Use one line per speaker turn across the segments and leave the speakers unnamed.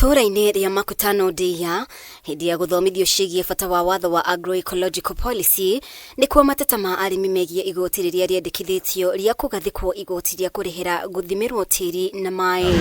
Itũũra-inĩ rĩa Makutano Ndeia, hĩndĩ ya gũthomithio ciĩgiĩ bata wa watho wa Agroecological Policy, nĩkuo mateta ma arĩmi megiĩ igoti rĩrĩa rĩendekithĩtio rĩa kũgathĩkwo igoti rĩa kũrĩhĩra gũthimĩrwo tĩri na maĩ.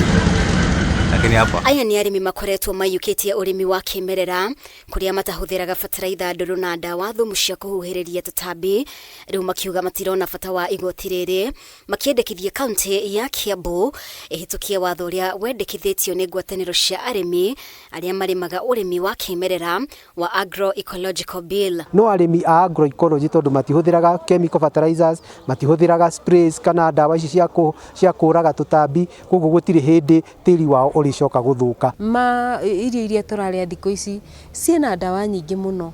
Lakini hapa
Aya nĩ arĩmi makoretwo maiyũkĩtie ũrĩmi wa kĩmerera kũrĩa matahũthĩraga bataraitha ndũrũ na ndawa thumu cia kũhuhĩrĩria tũtambi. Rĩu makiuga matirona bata wa igoti rĩrĩ, makĩendekithia kaunti ya Kiambu ĩhĩtũkie watho ũrĩa wendekithĩtio nĩ ngwatanĩro cia arĩmi arĩa marĩmaga ũrĩmi wa kĩmerera wa Agroecological Bill.
No arĩmi a agroecology tondũ matihũthĩraga chemical fertilizers, matihũthĩraga sprays kana ndawa ici cia kũ, cia kũraga tũtambi, koguo gũtirĩ hĩndĩ tĩri wao ũrĩcoka gũthũka.
Ma irio iria tũrarĩa thikũ ici ciĩna ndawa nyingĩ mũno,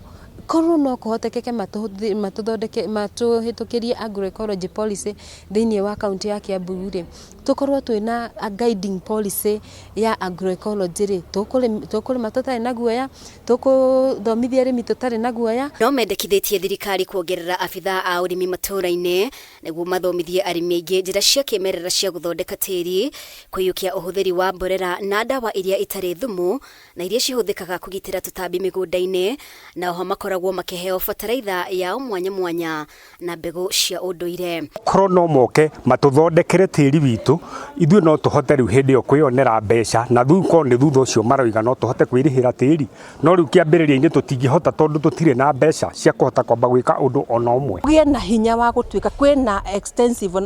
korwo no kũhotekeke matũthondeke matũhĩtũkĩrie agroecology policy thĩinĩ wa kaũntĩ ya Kiambu rĩ, tũkorwo twĩna a guiding policy ya agroecology rĩ, tũkũrĩma tũtarĩ na guoya, tũkũthomithia arĩmi tũtarĩ na guoya.
No mendekithĩtie thirikari kuongerera abithaa a ũrĩmi matũũra-inĩ nĩguo mathomithie arĩmi aingĩ njĩra cia kĩmerera cia gũthondeka tĩri, kũiyũkia ũhũthĩri wa mborera na ndawa iria itarĩ thumu na iria cihũthĩkaga kũgitĩra tũtambi mĩgũnda-inĩ, na oho makoragwo makĩheo bataraitha yao mwanya mwanya na mbegũ cia ũndũire.
Korwo no moke matũthondekere tĩri witũ, ithuĩ no tũhote rĩu hĩndĩ ĩyo kwĩyonera mbeca, na rĩu korwo nĩ thutha ũcio maroiga no tũhote kwĩrĩhĩra tĩri, no rĩu kĩambĩrĩria-inĩ tũtingĩhota tondũ tũtirĩ na mbeca cia kũhota kwamba gwĩka ũndũ ona ũmwe.
Kũgĩe na hinya wa gũtuĩka kwĩna extensive,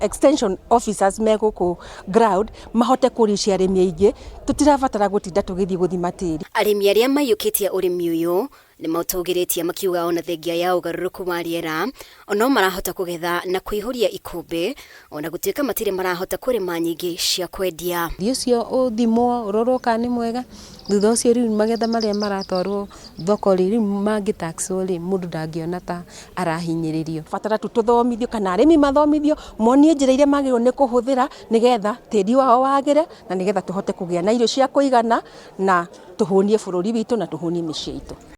extension officers me gũkũ ground mahote kũricia arĩmi aingĩ, tũtirabatara gũtinda tũgĩthiĩ gũthima tĩri.
Arĩmi arĩa maiyũkĩtie ũrĩmi ũyũ nĩ maũtũgĩrĩtie makiuga ona thengia ya ũgarũrũku wa rĩera no marahota kũgetha na kũihũria ikũmbĩ ona gũtuĩka matirĩ marahota kũrĩma nyingĩ cia kwendia.
Tĩri ũcio ũthimwo ũrorwo kana nĩ mwega, thutha ũcio rĩu magetha marĩa maratwarwo thoko rĩ, rĩu mangĩ tax wo rĩ, mũndũ ndangĩona ta arahinyĩrĩrio.
Batara tu tũthomithio kana arĩmi mathomithio monio njĩra iria magĩrĩirwo nĩ kũhũthĩra nĩgetha tĩri wao wagĩre na nĩgetha tũhote kũgĩa na irio cia kũigana na tũhũnie bũrũri witũ na tũhũnie mĩciĩ itũ.